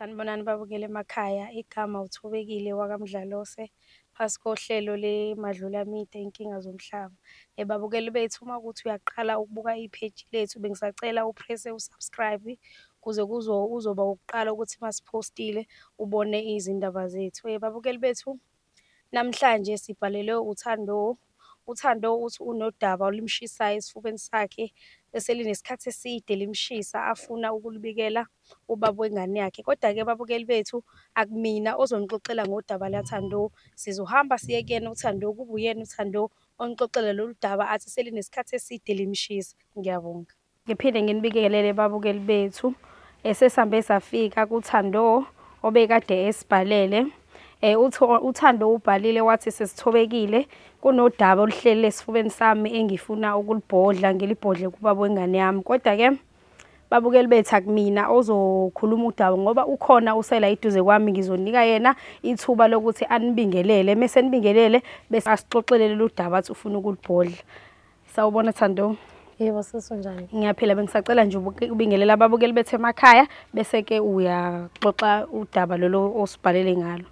Sanibonani babukeli emakhaya, igama uThobekile wakaMdlalose, phasi kohlelo le-Madlula Media, Iy'nkinga Zomhlaba. Babukeli bethu, uma kuwukuthi uyaqala ukubuka ipheji lethu, bengisacela u-press-e u-subscribe kuze uzoba owokuqala ukuthi masiphostile ubone izindaba zethu. Babukeli bethu, namhlanje sibhalelwe uThando. UThando uthi unodaba olumshisayo esifubeni sakhe eselinesikhathi eside limshisa, afuna ukulibikela ubaba wengane yakhe. Kodwa-ke babukeli bethu, akumina ozonixoxela ngodaba laThando, sizohamba siye kuyena uThando, kube uyena uThando onixoxela lolu daba athi selinesikhathi eside limshisa. Ngiyabonga. Ngiphinde nginibingelele babukeli bethu. Sesihambe safika kuThando obekade esibhalele. UThando ubhalile wathi sesithobekile kunodaba oluhleli esifubeni sami engifuna ukulibhodla ngilibhodle kubaba wengane yami. Kodwa-ke babukeli bethu akumina ozokhuluma udaba ngoba ukhona usela eduze kwami, ngizonika yena ithuba lokuthi anibingelele, mese nibingelele bese asixoxele lolu daba athi ufuna ukulibhodla. Sawubona Thando. Yebo sisi, unjani? Ngiyaphila, bengisacela nje ubingelela ababukeli bethu emakhaya bese-ke uyaxoxa udaba lolo osibhalele ngalo.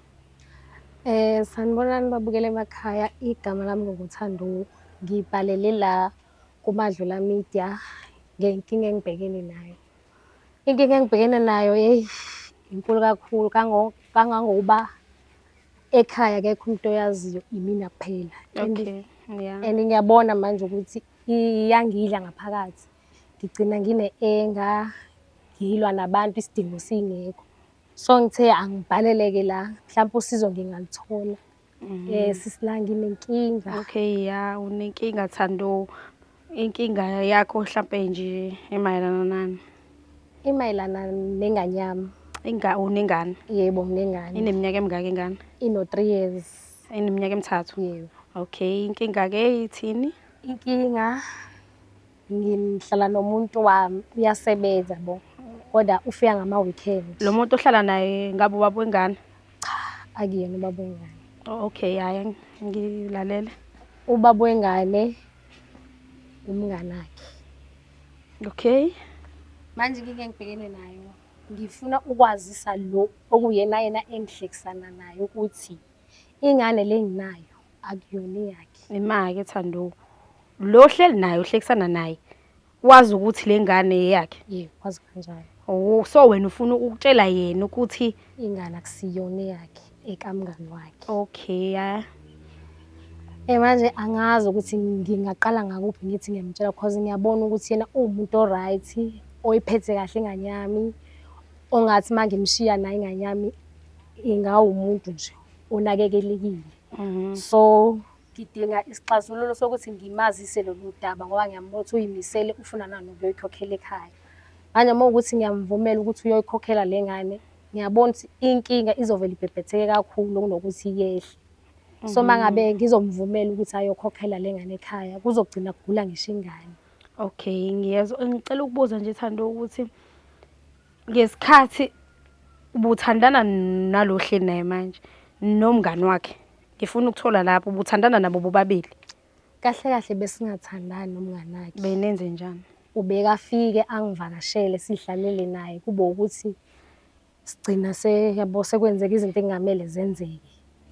Sanibonani babukeli emakhaya, igama lami nguThando. Ngibhalele la kuMadlula Media ngenkinga engibhekene nayo. Inkinga engibhekene nayo yeyi inkulu kakhulu kangangokuba ekhaya akekho umuntu oyaziyo, imina kuphela. And Okay, yeah. and ngiyabona manje ukuthi iyangidla ngaphakathi. Ngigcina ngine-anger, ngilwa nabantu isidingo singekho. So ngithe angibhalele-ke la, mhlampe usizo ngingaluthola. Sisi la nginenkinga. Okay, ya, unenkinga Thando. Inkinga yakho hlampe nje emayelana nani? Imayelana nengane yami. Unengane? Yebo, nginengane. Ineminyaka emingaki ingane? Ino-3 years. Ineminyaka emithathu? Yebo. Okay, inkinga-ke ithini? Inkinga, ngihlala nomuntu wami, uyasebenza bo, kodwa ufika ngama-weekend. Lo muntu ohlala naye ngabe ubaba wengane? Cha, akuyena ubaba wengane. Oh, okay, hhayi ngilalele. Ubaba wengane umngani wakhe. Okay. Manje inkinga engibhekene nayo, ngifuna ukwazisa lo okuyena yena engihlekisana naye ukuthi ingane le enginayo akuyona eyakhe. Ima-ke Thando, lo ohleli naye ohlekisana naye wazi ukuthi le ngane eyakhe? Yebo, wazi kanjalo. Oh, so wena ufuna ukutshela yena ukuthi ingane akusiyona eyakhe, ekamngani wakhe. Okay, ya. Manje angazi ukuthi ngingaqala ngakuphi ngithi ngiyamtshela, cause ngiyabona ukuthi yena uwumuntu o-right, oyiphethe kahle ingane yami, ongathi uma ngimshiya naye ingane yami ingawumuntu nje onakekelekile. So ngidinga isixazululo sokuthi ngimazise lolu daba ngoba ngiyambona ukuthi uyimisele, ufuna nanokuyoyikhokhela ekhaya. Manje uma kuwukuthi ngiyamvumela ukuthi uyoyikhokhela le ngane, ngiyabona ukuthi inkinga izovele ibhebhetheke kakhulu kunokuthi yehle. So uma ngabe ngizomvumela ukuthi ayokhokhela le ngane ekhaya, kuzogcina kugula ngisho ingane. Okay, ngiyezwa. Ngicela ukubuza nje Thando ukuthi ngesikhathi ubuthandana nalo ohleli naye manje nomngani wakhe, ngifuna ukuthola lapho ubuthandana nabo bobabili? Kahle kahle besingathandani nomngani wakhe. Benenze njani? Ubeka afike angivakashele sidlalele naye, kube ukuthi sigcina yabo sekwenzeka izinto engamele zenzeke.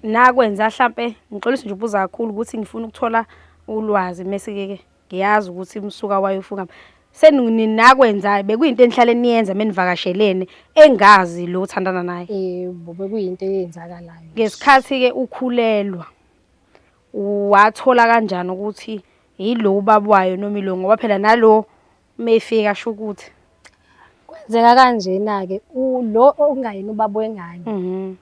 Nakwenza hlampe, ngixolisa nje ukubuza kakhulu ukuthi ngifuna ukuthola ulwazi mese-ke ngiyazi ukuthi umsuka wayo ufika. Seninakwenza bekuyinto enihlale niyenza menivakashelene engazi lo othandana naye. Yebo, bekuyinto eyenzakalayo. Ngesikhathi-ke ukhulelwa, wathola kanjani ukuthi yilo ubaba wayo noma ilo, ngoba phela nalo mefika asho ukuthi kwenzeka kanjena-ke lo okungayena ubaba wengane.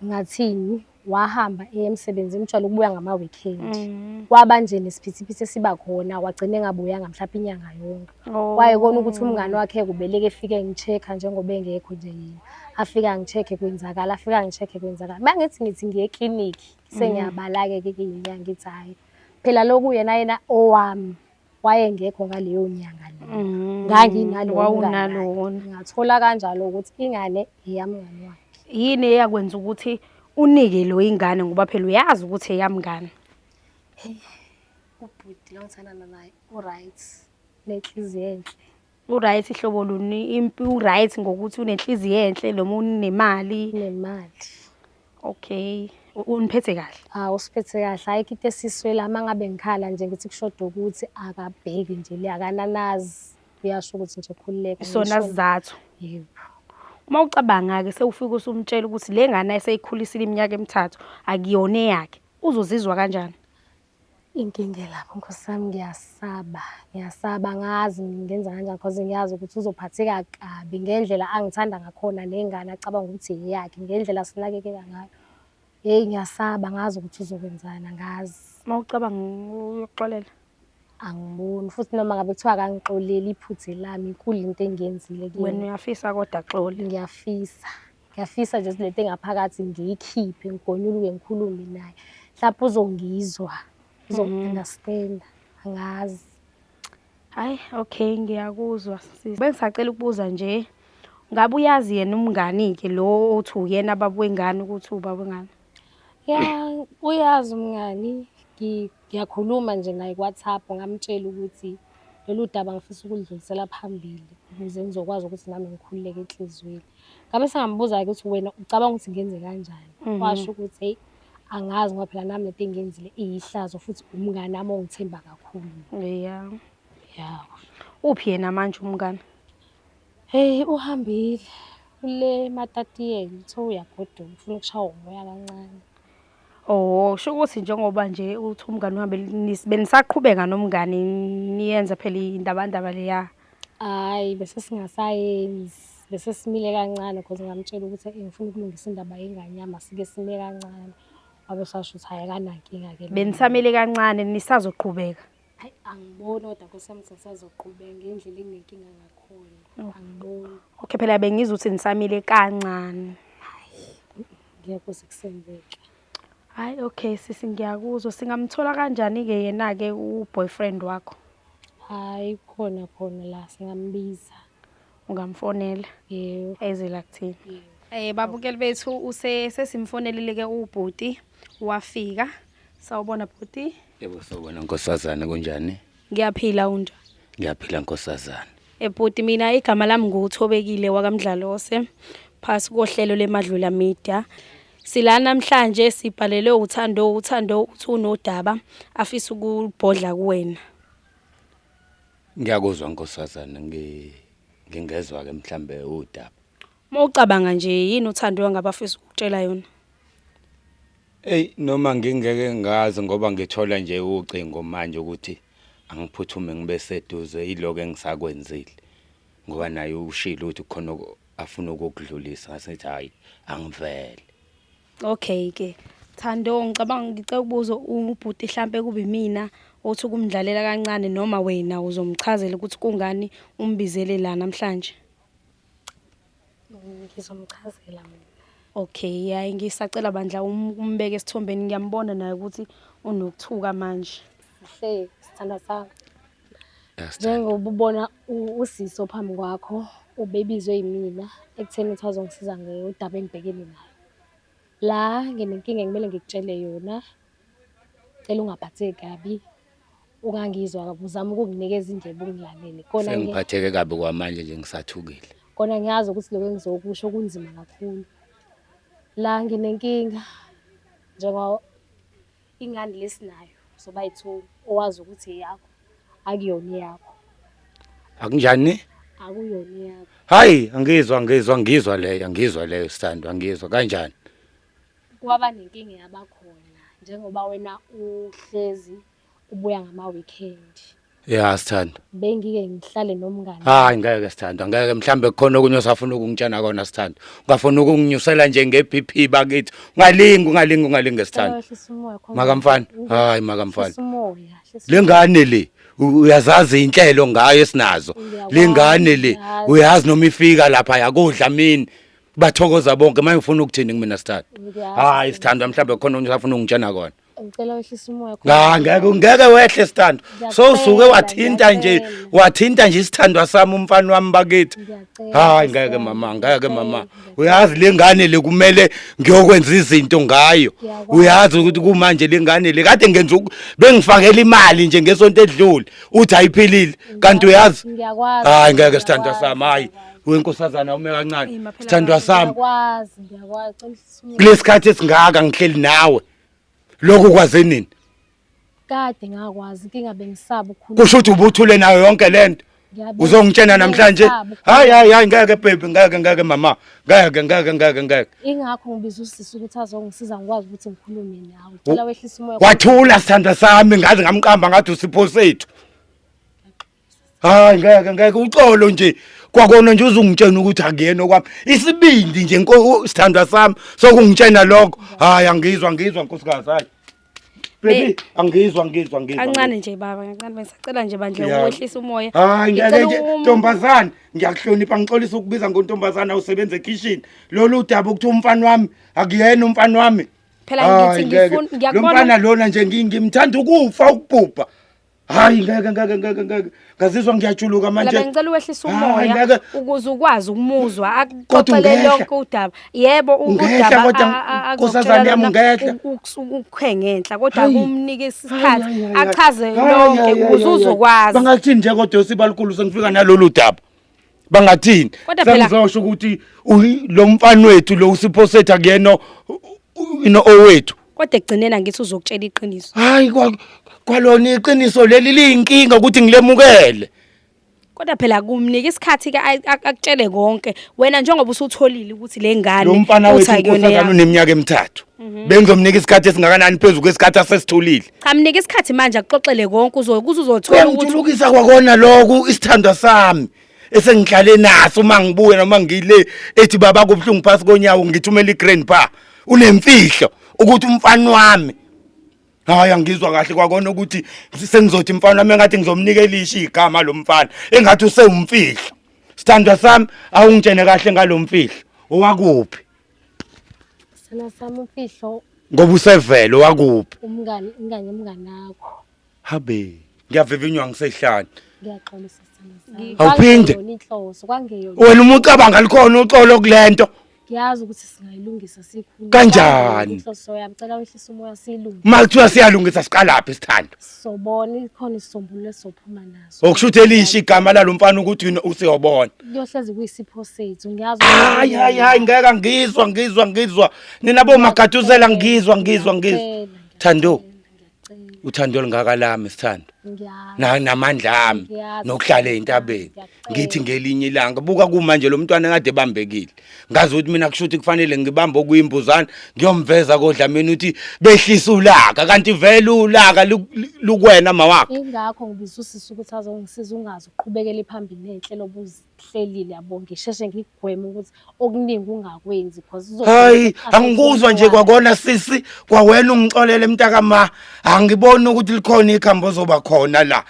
Ngathini wahamba eya emsebenzini, ujwayele ukubuya ngama-weekend. Kwaba nje nesiphithiphithi esiba khona, wagcina engabuyanga mhlawumbe inyanga yonke. Kwayekona ukuthi umngani wakhe kubeleke efike engi-check-a njengoba engekho nje yena. Afike angi-check-e kwenzakala, afike angi-check-e kwenzakala. Uma ngithi ngithi ngiye eklinikhi, sengiyabala-ke ke iy'nyanga ngithi hhayi. Phela lokhu yena yena owami wayengekho ngaleyo nyanga leyo. Nganginalowo mngani Wawunalona. wakhe. Ngathola kanjalo ukuthi ingane eyamngani wakhe. Yini eyakwenza ukuthi unike lo ingane ngoba phela uyazi ukuthi eyamngani? Hey, ubhuti lo ngithandana naye u-right, nenhliziyo enhle. U-right hlobo luni? Impi u-right ngokuthi unenhliziyo enhle noma unemali? Unemali. Okay. Uniphethe kahle? Hawu usiphethe kahle, ayikho into esiswela. Uma ngabe ngikhala nje ngithi kushoda ukuthi akabheki nje le akananazi. Uyasho ukuthi nje khululeka. Isona ngisho- sizathu. Yebo. Uma ucabanga-ke sewufike usumtshela ukuthi le ngane eseyikhulisile iminyaka emithathu akuyona eyakhe, uzozizwa kanjani? Inkinga elapho nkosi yami ngiyasaba, ngiyasaba angazi ngingenza kanjani cause ngiyazi ukuthi uzophatheka kabi ngendlela angithanda ngakhona nengane acabanga ukuthi eyakhe, ngendlela asinakekela ngayo. Hheyi ngiyasaba angazi ukuthi uzokwenzani angazi. Uma ucabanga uyokuxolela? Angiboni futhi noma ngabe kuthiwa akangixoleli iphutha elami inkulu into engiyenzile Wena kuyena. uyafisa kodwa axole. Ngiyafisa, ngiyafisa nje ukuthi lento engaphakathi ngiyikhiphe ngigonyuluke ngikhulume naye. Mhlawumpe uzongizwa, uzongi-understand-a, angazi. Hhayi, okay ngiyakuzwa sisi. Bengisacela ukubuza nje, ngabe uyazi yena umngani-ke lo othi uyena baba wengane ukuthi uwubaba wengane? Ya, uyazi umngani, ngiyakhuluma nje naye ku-WhatsApp ngamtshela ukuthi lolu daba ngifisa ukulidlulisela phambili ukuze ngizokwazi ukuthi nami ngikhululeke enhliziyweni. Ngabe sengambuza-ke ukuthi wena ucabanga ukuthi ngenze kanjani? Washo ukuthi hheyi angazi ngoba phela nami lento engiyenzile iyihlazo futhi umngani wami ongithemba kakhulu. Yeah. Ya. Uphi yena manje umngani? Hheyi uhambile, ule ematatiyeni kuthiwa uyagoduka ufuna ukushawa umoya kancane. Oh, kusho ukuthi njengoba nje uthi umngani uhambe benisaqhubeka nomngani niyenza phela indabandaba leya. Hhayi bese singasayenzi, bese simile kancane cause ngamtshela ukuthi ngifuna ukulungisa indaba yengane yami asike sime kancane. Wabe esasho ukuthi hhayi akanankinga-ke nayo. Benisamile kancane nisazoqhubeka. Hhayi angiboni kodwa nkosi yami ukuthi ngisazoqhubeka ngendlela enginenkinga ngakhona. Angiboni. Okay phela bengizwa ukuthi nisamile kancane. Ngeke kuze kusenzeke. Hhayi okay sisi ngiyakuzwa. Singamthola kanjani-ke yena-ke u-boyfriend wakho? Hhayi khona khona la singambiza. Ungamfonela Yebo. eze la kuthina. Yebo. Babukeli bethu sesimfonelile-ke ubhuti wafika. Sawubona bhuti. Yebo sawubona nkosazana kunjani? Ngiyaphila unjani? Ngiyaphila nkosazana. Bhuti mina igama lami nguThobekile wakaMdlalose phasi kohlelo leMadlula Media. Sila namhlanje sibhalelwe uThando, uThando uthi unodaba afisa ukubhodla kuwena. Ngiyakuzwa nkosazana ngingezwa ke mhlambe udaba. Uma ucabanga nje yini uThando angabe afisa ukukutshela yona? Ey noma ngingeke ngazi ngoba ngithola nje ucingo manje ukuthi angiphuthume ngibe seduze iloko engisakwenzile. Ngoba naye ushilo ukuthi khona afuna ukukudlulisa ngase ngithi hayi angivele. Okay ke. Thando ngicabanga ngicela ukubuza ubhuti hlampe kube imina othi ukumdlalela kancane noma wena uzomchazela ukuthi kungani umbizele la namhlanje. Ngizomchazela mina. Okay, hayi ngisacela bandla umbeke esithombeni ngiyambona naye ukuthi unokuthuka manje. Sihle sithandwa sami. Yasithanda. Njengoba ubona usisi ophambi kwakho ubebizwe yimina ekutheni ukuthi azongisiza ngodaba engibhekene nayo. La nginenkinga ekumele ngikutshele yona. Cela ungaphatheki kabi, ungangizwa kabi, uzame ukunginikeza indlebe ungilalele. Kona Sengiphatheke kabi kwamanje nje ngisathukile. Kona ngiyazi ukuthi lokho engizokusho kunzima kakhulu. La nginenkinga njengoba ingane lesinayo soba yi-two owazi ukuthi eyakho akuyona eyakho. Akunjani? Akuyona eyakho. Hayi angizwa angizwa angizwa leyo angizwa leyo sithandwa angizwa kanjani? Kwaba nenkinga yabakhona njengoba wena uhlezi ubuya ngama-weekend. Ya sithandwa. Bengike ngihlale nomngani. Hayi ngeke sithandwa ngeke mhlambe kukhona okunye osafuna ukungitshena kona sithandwa. Ungafuna ukunginyusela nje nge-BP bakithi. Ungalingi ungalingi ungalingi sithandwa. Hlisa umoya khona. Makamfana. Hayi makamfana. Hlisa umoya. Hlisa Le ngane le uyazazi inhlelo ngayo esinazo. Le ngane le Ngiyawazi. uyazi noma ifika lapha yakudla mini. Bathokoza bonke manje ufuna ukuthini kumina sithandwa? Ngiyazi. Hayi sithandwa mhlambe kukhona okunye osafuna ukungitshena kona. Ngicela wehlise umoya. Nga ngeke ngeke wehle sithando. Sowusuke wathinta nje wathinta nje isithandwa sami umfana wami bakithi. Hayi ngeke mama ngeke mama. Uyazi lengane le kumele ngiyokwenza izinto ngayo. Uyazi ukuthi kumanje lengane le kade ngenza bengifakela imali nje ngesonto edlule uthi ayiphilile kanti uyazi. Ngiyakwazi. Hayi ngeke sithandwa sami hayi. Wenkosazana ume kancane. Sithandwa sami. Ngiyakwazi ngiyakwazi. Kulesikhathi esingaka ngihleli nawe. Lokhu kwaze nini? Kade ngakwazi inkinga bengisaba ukukhuluma. Kusho ukuthi ubuthule nayo yonke lento. Uzongitshena namhlanje? Hayi hayi hayi ngeke baby ngeke ngeke mama. Ngeke ngeke ngeke ngeke. Ingakho ngibiza usisi ukuthi azongisiza ngikwazi ukuthi ngikhulume nawe. Ngicela wehlise umoya. Wathula sithandwa sami ngaze ngamqamba ngathi usipho sethu. Hayi ngeke ngeke uxolo nje kwakona nje uzungitshena ukuthi akuyena okwami isibindi nje sithandwa sami sokungitshena lokho hayi angizwa ngizwa nkosikazi hayi baby angizwa ngizwa ngizwa kancane nje baba kancane bengisacela nje bandla ukwehlisa umoya hayi ngeke nje ntombazane ngiyakuhlonipha ngixolisa ukubiza ngontombazana usebenza ekhishini lolu daba ukuthi umfana wami akuyena umfana wami phela ngithi ngifuna ngiyakubona lo mfana lona nje ngimthanda ukufa ukubhubha Hayi ngeke ngeke ngeke ngeke ngazizwa ngiyajuluka manje. Laba ngicela uwehlise umoya ukuze ukwazi ukumuzwa akuxoxele lonke udaba. Yebo udaba kodwa nkosazane yami ungehla. Ukukhe ngenhla kodwa kumnike isikhathi achaze lonke ukuze uzokwazi. Bangathini nje kodwa sibalukhulu sengifika nalolu daba. Bangathini? Sengizosho ukuthi lo mfana wethu lo usipho sethu akuyena ino owethu. Kodwa ekugcineni angithi uzokutshela iqiniso. Hayi kwalona iqiniso leli liyinkinga ukuthi ngilemukele. Kodwa phela kumnika isikhathi ke akutshele konke. Wena njengoba usutholile ukuthi le ngane lo mfana wethu unkosazana uneminyaka emithathu. Mhm. Bengizomnika isikhathi esingakanani phezu kwesikhathi asesitholile. Cha mnika isikhathi manje akuxoxele konke uzokuze uzothola ukuthi Uyangijulukisa kwakona lokhu isithandwa sami esengihlale naso uma ngibuya noma ngile ethi baba kubuhlungu phasi konyawo ngithumela igrandpa unemfihlo ukuthi umfana wami hayi angizwa kahle kwakona ukuthi sengizothi mfana wami engathi ngizomnika elisha igama lo mfana engathi usewumfihlo sithandwa sami awungitshene kahle ngalomfihlo owakuphi Sana sami umfihlo ngoba usevele owakuphi umngani ingane umngani wakho Habe, ngiyavivinywa ngisehlane. Ngiyaxolisa sithando sami. Awuphinde. Kwangeyona inhloso, kwangeyona. Wena uma ucabanga likhona uxolo kulento. Ngiyazi ukuthi singayilungisa sikhulume. Kanjani? Kwangeyona Inhloso yami, cela wehlise umoya siyilungise. Uma kuthiwa siyalungisa siqalaphi isithando? Sobona ikhona isisombululo esizophuma naso. Okusho ukuthi elisho igama lalo mfana ukuthi yini usiyobona. Kuyohlezi kuyisipho sethu. Ngiyazi. Hayi hayi hayi ngeke ngizwa ngizwa ngizwa. Nina bomagaduzela ngizwa ngizwa ngizwa. Ngiyacela, Thando. ngiyacela. Uthando olungaka lami sithando. Ngiyazi. Na namandla ami Ngiyazi. nokuhlala entabeni. Ngiyacela. Ngithi ngelinye ilanga buka kumanje lo mntwana kade ebambekile. Ngazi ukuthi mina kusho ukuthi kufanele ngibambe okuyimbuzana ngiyomveza kodlamini ukuthi behlisa ulaka kanti vele ulaka lukwena mawakhe. Ingakho ngibiza usisi ukuthi azongisiza ungaze uqhubekele phambili ney'nhlelo obuzihlelile yabo ngisheshe ngikugweme ukuthi okuningi ungakwenzi because uzobe Hayi angikuzwa nje kwakona sisi kwawena ungixolele mntakama angiboni ukuthi likhona ikhambi ozoba khona la.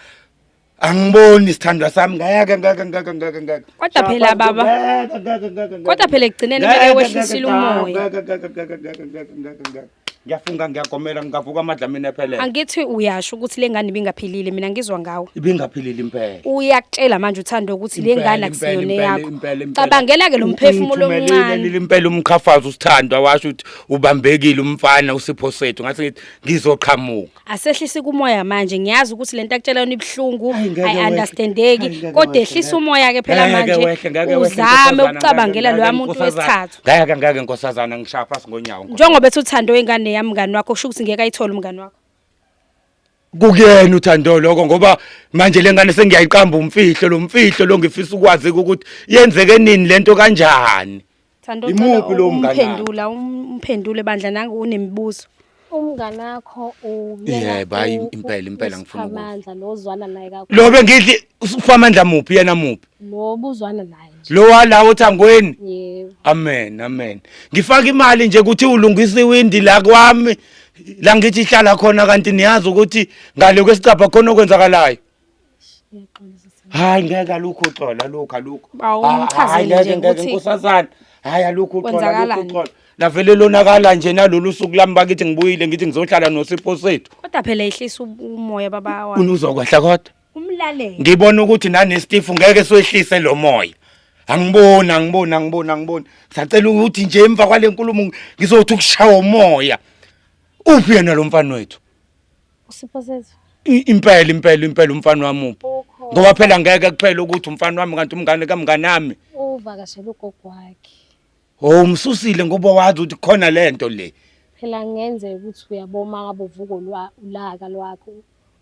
Angiboni sithandwa sami ngeke ngeke ngeke ngeke ngeke. Kodwa phela baba. Ngeke ngeke ngeke. Kodwa phela ekugcineni kumele wehlisile umoya. Ngeke ngeke ngeke ngeke ngeke ngeke ngeke. Ngiyafunga ngiyagomela ngingavuka amadlamini ephelele. Angithi uyasho ukuthi le ngane ibingaphilile mina ngizwa ngawe. Ibingaphilile impela. Uyakutshela manje uthando ukuthi le ngane akusiyona eyakho. Impela, impela. Cabangela ke lo mphefumulo Ungithumelile omncane. leli impela umqhafazo usithandwa washo ukuthi ubambekile umfana usipho sethu ngathi ngithi ngizoqhamuka. Asehlisi kumoya manje ngiyazi ukuthi lento akutshela yona ibuhlungu Ayi, ngeke wehle. ayi-understandeki Ayi, ngeke kodwa wehle, ehlisa ngeke. umoya ke phela Ngeke manje wehle, ngeke wehle, uzame nkosazana, ukucabangela ngeke, loya ngeke, muntu nkosazana. wesithathu. Ngeke ngeke nkosazana ngishaya phasi ngonyawo. nkosazana. Njengoba ethi uthando ingane yami mngani wakho kusho ukuthi ngeke ayithole umngani wakho. Kukuyena uthando lokho ngoba manje lengane sengiyayiqamba umfihlo lo mfihlo lo ngifisa ukwazi ukuthi yenzeke nini lento kanjani. Thando Imuphi lowo mngani wakho? umphendula umphendule bandla nangu unemibuzo. Umnganakho Yebo, hhayi, impela, impela ngifuna ukuzwa. Amandla lo ozwana naye kakhulu. Lo bengidli usiphamandla muphi yena muphi? Lo obuzwana naye nje. Lo wala othangweni. Yebo. Amen, amen. Ngifaka imali nje ukuthi ulungisa iwindi la kwami. La ngithi ihlala khona kanti niyazi ukuthi ngale kwesicabha khona okwenzakalayo. Ngiyaxolisa. Hayi ngeke alukho uxolo alukho alukho. Awumchazele Hayi, ngeke nje ngeke ukuthi- nkosazana. Hayi alukho uxolo, alukho Kwenzakalani? uxolo. Lavele lonakala nje nalolu suku lami bakithi ngibuyile ngithi ngizohlala noSipho sethu. Kodwa phela ehlisa umoya baba wami. Uzokwehla kodwa. Umlalele. Ngibona ukuthi naneStifu ngeke siwehlise lo moya. Angiboni, angiboni, angiboni, angiboni. Sacela ukuthi nje emva kwale nkulumo ngizothi ukushawa umoya. Uphi yena lo mfana wethu? USipho sethu. Impela impela impela umfana wami uphi? Ukhona. Ngoba phela ngeke kuphela ukuthi umfana wami kanti umngane kamngane wami. Uvakashela ugogo wakhe. Oh umsusile ngoba wazi ukuthi khona lento le. Phela kungenzeka ukuthi uyabona ngabe uvuka ulaka lwakho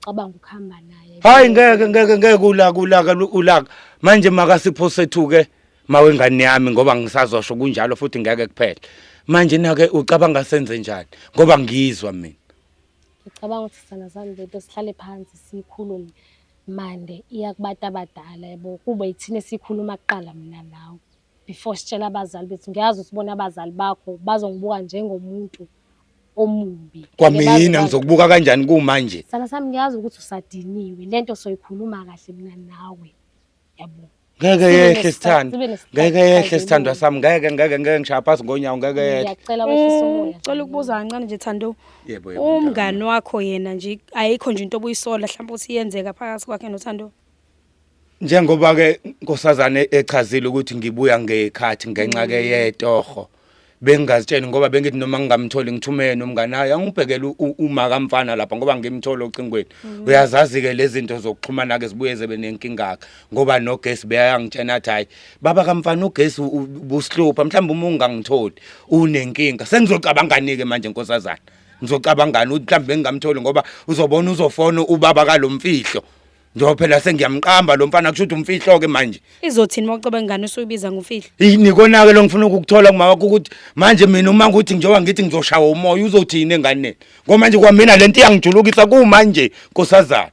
ucabanga ukuhamba naye. Hayi ngeke ngeke ngeke ulaka ulaka ulaka. Manje makasipho sethu ke mawengane yami ngoba ngisazosho kunjalo futhi ngeke kuphele. Manje na ke ucabanga senze njani ngoba ngizwa mina. Ngicabanga ukuthi sithanda sami lento sihlale phansi sikhulume mande iya kubantu abadala yabo kube yithina esikhuluma kuqala mina nawe before sitshela abazali bethu. Ngiyazi ukuthi bona abazali bakho bazongibuka njengomuntu omubi. Kwamina ngizokubuka kanjani kumanje? Sithanda sami ngiyazi ukuthi usadiniwe lento soyikhuluma kahle mina nawe yabo. Ngeke yehle sithando. Ngeke yehle sithandwa sami ngeke ngeke ngeke ngishaya phansi ngonyawo ngeke yehle. Ngiyacela wehlise umoya. Cela ukubuza kancane nje Thando. Yebo yebo. Umngani wakho yena nje ayikho nje into obuyisola mhlawumbe ukuthi iyenzeka phakathi kwakhe noThando. Njengoba ke nkosazane echazile ukuthi ngibuya ngekhathi ngenxa ke yetoho. Bengingazitsheli ngoba bengithi noma ngingamtholi ngithumele nomngane hayi angibhekele uma kamfana lapha ngoba ngimthola ocingweni. Uyazazi ke lezi zinto zokuxhumana ke zibuye zebe nenkinga ngoba nogesi beyangitshena athi hayi baba kamfana ugesi ubusihlupha mhlawumbe uma ungangitholi unenkinga. Sengizocabangani ke manje nkosazana? Ngizocabangani ukuthi mhlawumbe bengingamtholi ngoba uzobona uzofona ubaba kalomfihlo. Njengoba phela sengiyamqamba lo mfana kusho ukuthi umfihlo ke manje. Izothini mawucabanga ingane usuyibiza ngomfihlo? Yini konake lo ngifuna ukukuthola kumama wakho ukuthi manje mina uma ukuthi njengoba ngithi ngizoshawa umoya uzothini enganeni? Ngoba manje kwamina lento iyangijulukisa kumanje nkosazana.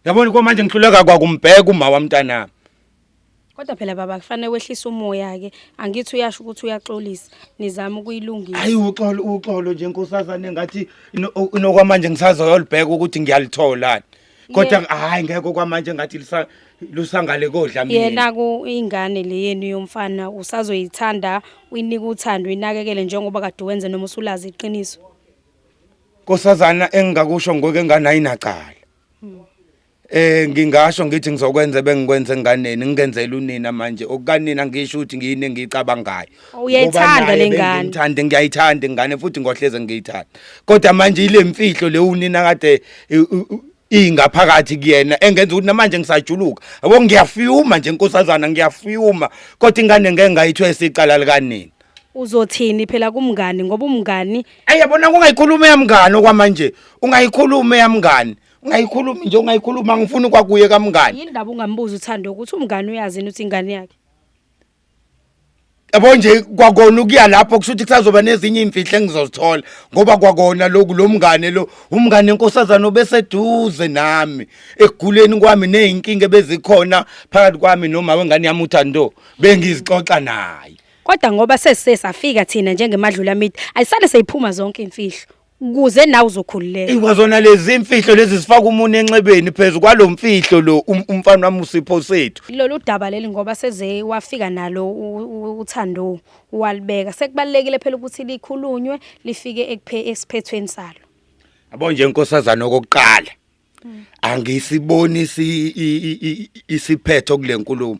Yabona kwamanje ngihluleka kwakumbheka uma wamntanami. Kodwa phela baba kufanele wehlise umoya ke. Angithi uyasho ukuthi uyaxolisa. Nizama ukuyilungisa. Hayi uxolo uxolo nje nkosazana engathi inokwamanje ngisazoyolibheka ukuthi ngiyalithola. Kodwa hayi ngeke kwamanje ngathi lusangale kodla mina. Yena ku ingane le yenu yomfana usazoyithanda uyinika uthando uyinakekele njengoba kade wenze noma usulazi iqiniso. Nkosazana engingakusho ngoke ngane ayinacala. Ngingasho ngithi ngizokwenza bengikwenza enganeni ngingenzela unina manje okukanina ngisho ukuthi ngiyini engiyicabangayo. Uyayithanda le ngane. Ngithanda ngiyayithanda ingane futhi ngohleze ngiyithanda. Kodwa manje ile mfihlo le unina kade ingaphakathi kuyena engenza ukuthi namanje ngisajuluka. Yabo ngiyafiyuma nje nkosazana ngiyafiyuma kodwa ingane ngeke ngayithwesa icala likanina. Uzothini phela kumngani ngoba umngani Ayi yabona ungayikhuluma yamngani okwamanje ungayikhuluma yamngani. Ungayikhulumi nje ungayikhuluma ngifuna kwakuye kamngani. Yini ndaba ungambuza uthando ukuthi umngani uyazi yini ukuthi ingane yakhe? Yabo nje kwakona ukuya lapho kusho ukuthi kusazoba nezinye imfihlo engizozithola ngoba kwakona lokhu lo mngane lo umngane enkosazana obeseduze nami ekuguleni kwami nezinkinga ebezikhona phakathi kwami noma wengane yami uThando bengizixoxa naye. Kodwa ngoba sesesafika thina njengemadlula midi ayisale seyiphuma zonke imfihlo. Ukuze nawe uzokhululeka. Ikwazona lezi imfihlo lezi zifaka umuntu enxebeni phezulu kwalomfihlo lo umfana wami uSipho sethu. Lolu daba leli ngoba seze wafika nalo uThando walibeka. Sekubalekile phela ukuthi likhulunywe lifike ekuphe esiphethweni salo. Yabo nje nkosazana okokuqala. Angisiboni isiphetho kule nkulumo.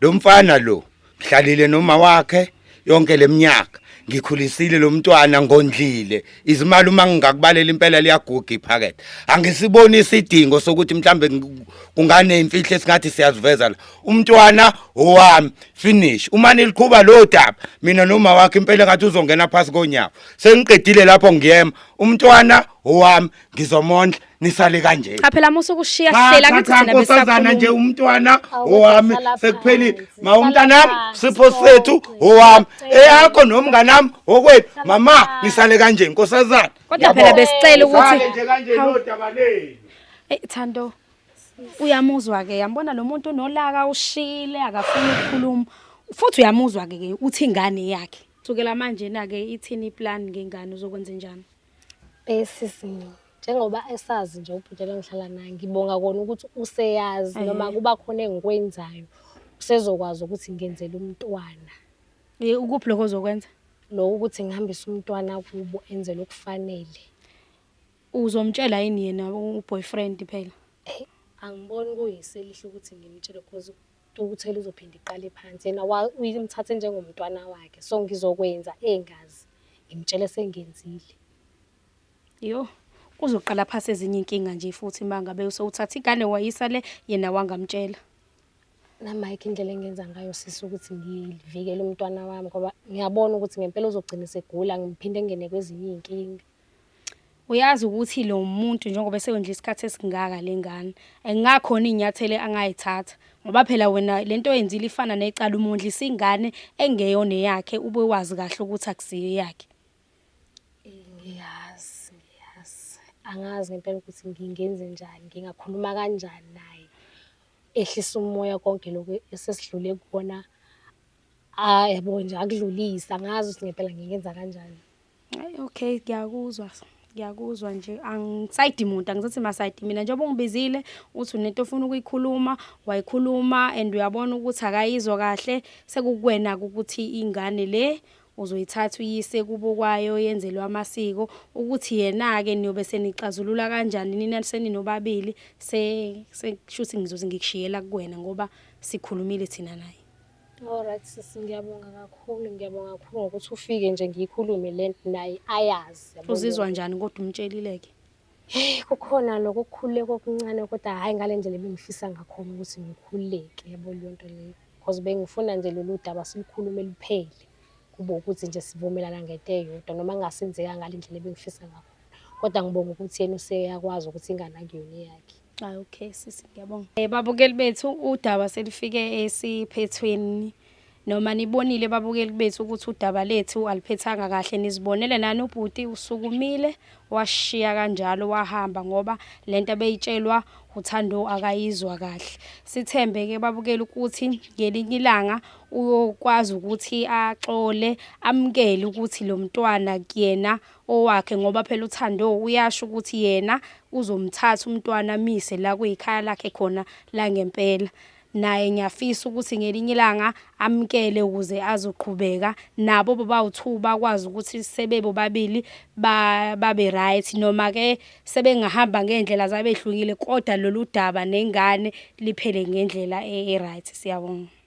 Lo mfana lo ngihlalile noma wakhe yonke leminyaka ngikhulisile lo mntwana ngondlile izimali uma ngingakubalela impela liyaguga iphakethe angisiboni isidingo sokuthi mhlambe kungane imfihlo esingathi siyaziveza la umntwana owami finish uma niliqhuba lo daba mina noma wakhe impela ngathi uzongena phansi konyawo sengiqedile lapho ngiyema umntwana owami ngizomondla nisale kanje. Cha phela musa ukushiya hlela ngithi thina besakhuluma nje umntwana owami sekuphelile ma umntanami sipho sethu owami eyakho nomnganami okwethu mama nisale kanje nkosazana. Kodwa phela besicela ukuthi nje kanje lodaba lenu. Eh Thando uyamuzwa ke yambona lo muntu unolaka ushile akafuni ukukhuluma futhi uyamuzwa ke ke uthi ingane yakhe. Sukela manje na ke ithini iplan ngengane uzokwenza njani? Sisi njengoba esazi nje ubhuti lo engihlala naye ngibonga kona ukuthi useyazi noma kuba khona engikwenzayo usezokwazi ukuthi ngenzele umntwana. Ukuphi lokho ozokwenza? Lokhu ukuthi ngihambise umntwana kubo enzelwe okufanele. Uzomtshela yini yena u-boyfriend phela? Angiboni kuyise elihle ukuthi ngimtshele cause intukuthelo izophinde iqale phansi. Yena uyimthathe njengomntwana wakhe, so ngizokwenza engazi, ngimtshele sengenzile. Yo, kuzoqala phasi ezinye iy'nkinga nje futhi uma ngabe usewuthatha ingane wayisa le, yena wangamtshela. Nami ayikho indlela engingenza ngayo sisi ukuthi ngivikele umntwana wami ngoba ngiyabona ukuthi ngempela uzogcina esegula, ngiphinde ngingene kwezinye iy'nkinga. Uyazi ukuthi lo muntu njengoba esewondle isikhathi esingaka le ngane, engakhona iy'nyathelo angay'thatha. Ngoba phela wena lento oyenzile ifana necala, umondlisa ingane engeyona eyakhe, ube wazi kahle ukuthi akusiyo eyakhe. Ngiyazi, ngiyazi. Angazi ngempela ukuthi ngingenzenjani, ngingakhuluma kanjani naye. Ehlise umoya konke lokhu esesidlule kukona, yabo nje akudlulise, angazi ukuthi ngempela ngingenza kanjani. Hhayi okay, ngiyakuzwa, ngiyakuzwa nje. Angisayidi muntu, angizathi masayidi mina. Njengoba ungibizile uthi unento ofuna ukuyikhuluma, wayikhuluma and uyabona ukuthi akayizwa kahle. Sekukuwena-ke ukuthi ingane le uzoyithatha uyise kubo kwayo yenzelwe amasiko. Ukuthi yena-ke niyobe senixazulula kanjani nina seninobabili, sekushuthi ngizoze ngikushiyela kuwena ngoba sikhulumile thina naye. Alright sisi, ngiyabonga kakhulu, ngiyabonga kakhulu ngokuthi ufike nje ngiyikhulume le nto naye ayazi. Yabo Uzizwa leyo. njani kodwa umtshelile-ke? Hey, kukhona lokho ukukhululeka okuncane kodwa hhayi ngale ndlela ebengifisa ngakhona ukuthi ngikhululeke, yabo leyo nto leyo. Cause bengifuna nje lolu daba silukhulume luphele, kube ukuthi nje sivumelana ngento eyodwa noma kungasenzeka ngale ndlela ebengifisa ngakhona. Kodwa ngibonga ukuthi yena useyakwazi ukuthi ingane akuyona eyakhe. Hayi okay sisi, ngiyabonga. Babukeli bethu, udaba selifike esiphethweni. Noma nibonile babukeli bethu ukuthi udaba lethu aliphethanga kahle, nizibonele nani ubhuti usukumile washiya kanjalo wahamba ngoba lento abeyitshelwa uThando akayizwa kahle. Sithembe-ke babukeli ukuthi ngelinye ilanga uyokwazi ukuthi axole, amukele ukuthi lo mntwana kuyena owakhe ngoba phela uThando uyasho ukuthi yena uzomthatha umntwana amise la kuyikhaya lakhe khona la ngempela. Naye ngiyafisa ukuthi ngelinye ilanga amukele ukuze azoqhubeka nabo bobawu-two bakwazi ukuthi sebebobabili babe right, noma-ke sebengahamba ngey'ndlela zabo ey'hlukile kodwa lolu daba nengane liphele ngendlela e-right. Siyabonga.